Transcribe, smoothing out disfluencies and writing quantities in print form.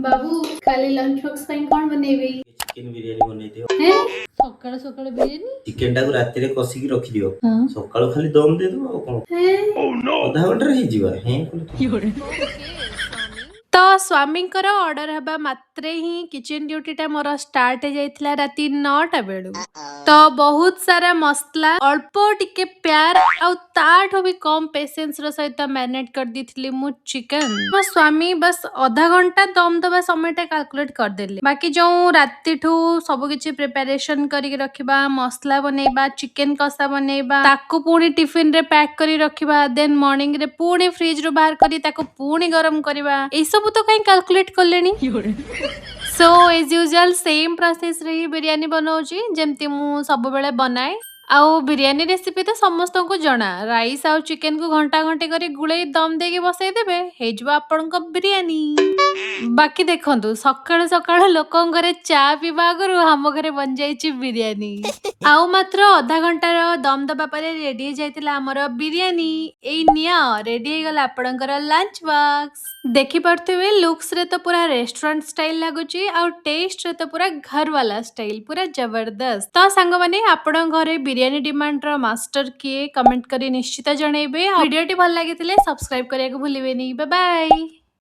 ବାବୁ, କାଲି launch box ପାଇଁ କଣ ବନେଇବି? ଚିକେନ ବିରିୟାନୀ ବନେଇ ଦିଅ। ହେଁ, ସକାଳୁ ସକାଳୁ ବିରିୟାନୀ? ଚିକେନ ଟାକୁ ରାତିରେ କଷିକି ରଖିଦିଅ। ସକାଳୁ ଖାଲି ଦମ ଦେଇଦବ, ଆଉ କଣ? ହେଁ? ଅଧା ଘଣ୍ଟାରେ ହେଇଯିବ। ହେଁ କଲେ ତ ସ୍ୱାମୀଙ୍କର ଅର୍ଡର ହେବା ମାତ୍ରେ ହିଁ କିଚେନ ଡ୍ୟୁଟିଟା ମୋର ଷ୍ଟାର୍ଟ ହେଇଯାଇଥିଲା ରାତି 9ଟା ବେଳୁ। ତ ବହୁତ ସାରା ମସଲା, ଅଳ୍ପ ଟିକେ ପ୍ୟାର ଆଉ ତାଠୁ ବି କମ ପେସେନ୍ସର ସହିତ ମ୍ୟାରିନେଟ୍ କରିଦେଇଥିଲି ମୁଁ ଚିକେନ। ମୋ ସ୍ୱାମୀ ବାସ୍ ଅଧା ଘଣ୍ଟା ଦମ ଦବା ସମୟଟା କାଲକୁଲେଟ କରିଦେଲେ। ବାକି ଯୋଉ ରାତିଠୁ ସବୁ କିଛି ପ୍ରିପାରେସନ କରିକି ରଖିବା, ମସଲା ବନେଇବା, ଚିକେନ କଷା ବନେଇବା, ତାକୁ ପୁଣି ଟିଫିନରେ ପ୍ୟାକ୍ କରି ରଖିବା, ଦେନ୍ ମର୍ଣ୍ଣିଂରେ ପୁଣି ଫ୍ରିଜରୁ ବାହାର କରି ତାକୁ ପୁଣି ଗରମ କରିବା, ଏଇସବୁ ତ କାହିଁ କାଲକୁଲେଟ କଲେଣି। ସୋ ଏଜ୍ ୟୁଜୁଆଲ ସେମ୍ ପ୍ରୋସେସରେ ହିଁ ବିରିୟାନୀ ବନଉଛି, ଯେମିତି ମୁଁ ସବୁବେଳେ ବନାଏ। ଆଉ ବିରିୟାନୀ ରେସିପି ତ ସମସ୍ତଙ୍କୁ ଜଣା। ରାଇସ୍ ଆଉ ଚିକେନକୁ ଘଣ୍ଟା ଘଣ୍ଟି କରି ଗୁଳେଇ ଦମ ଦେଇକି ବସେଇଦେବେ, ହେଇଯିବ ଆପଣଙ୍କ ବିରିୟାନୀ। ବାକି ଦେଖନ୍ତୁ, ସକାଳୁ ସକାଳୁ ଲୋକଙ୍କ ଘରେ ଚା ପିଇବା ଆଗରୁ ଆମ ଘରେ ବନିଯାଇଛି ବିରିୟାନୀ। ଆଉ ମାତ୍ର ଅଧା ଘଣ୍ଟାର ଦମ ଦବା ପରେ ରେଡି ହେଇଯାଇଥିଲା ଆମର ବିରିୟାନୀ। ଏଇ ନିଅ, ରେଡି ହେଇଗଲା ଆପଣଙ୍କର ଲଞ୍ଚ ବକ୍ସ। ଦେଖିପାରୁଥିବେ, ଲୁକ୍ସରେ ତ ପୁରା ରେଷ୍ଟୁରାଣ୍ଟ ଷ୍ଟାଇଲ ଲାଗୁଛି ଆଉ ଟେଷ୍ଟରେ ତ ପୁରା ଘର ବାଲା ଷ୍ଟାଇଲ, ପୁରା ଜବରଦସ୍ତ। ତ ସାଙ୍ଗମାନେ, ଆପଣଙ୍କ ଘରେ ବିରିୟାନୀ ଡିମାଣ୍ଡର ମାଷ୍ଟର କିଏ, କମେଣ୍ଟ କରି ନିଶ୍ଚିତ ଜଣେଇବେ। ଆଉ ଭିଡ଼ିଓଟି ଭଲ ଲାଗିଥିଲେ ସବସ୍କ୍ରାଇବ କରିବାକୁ ଭୁଲିବେନି। Bye bye.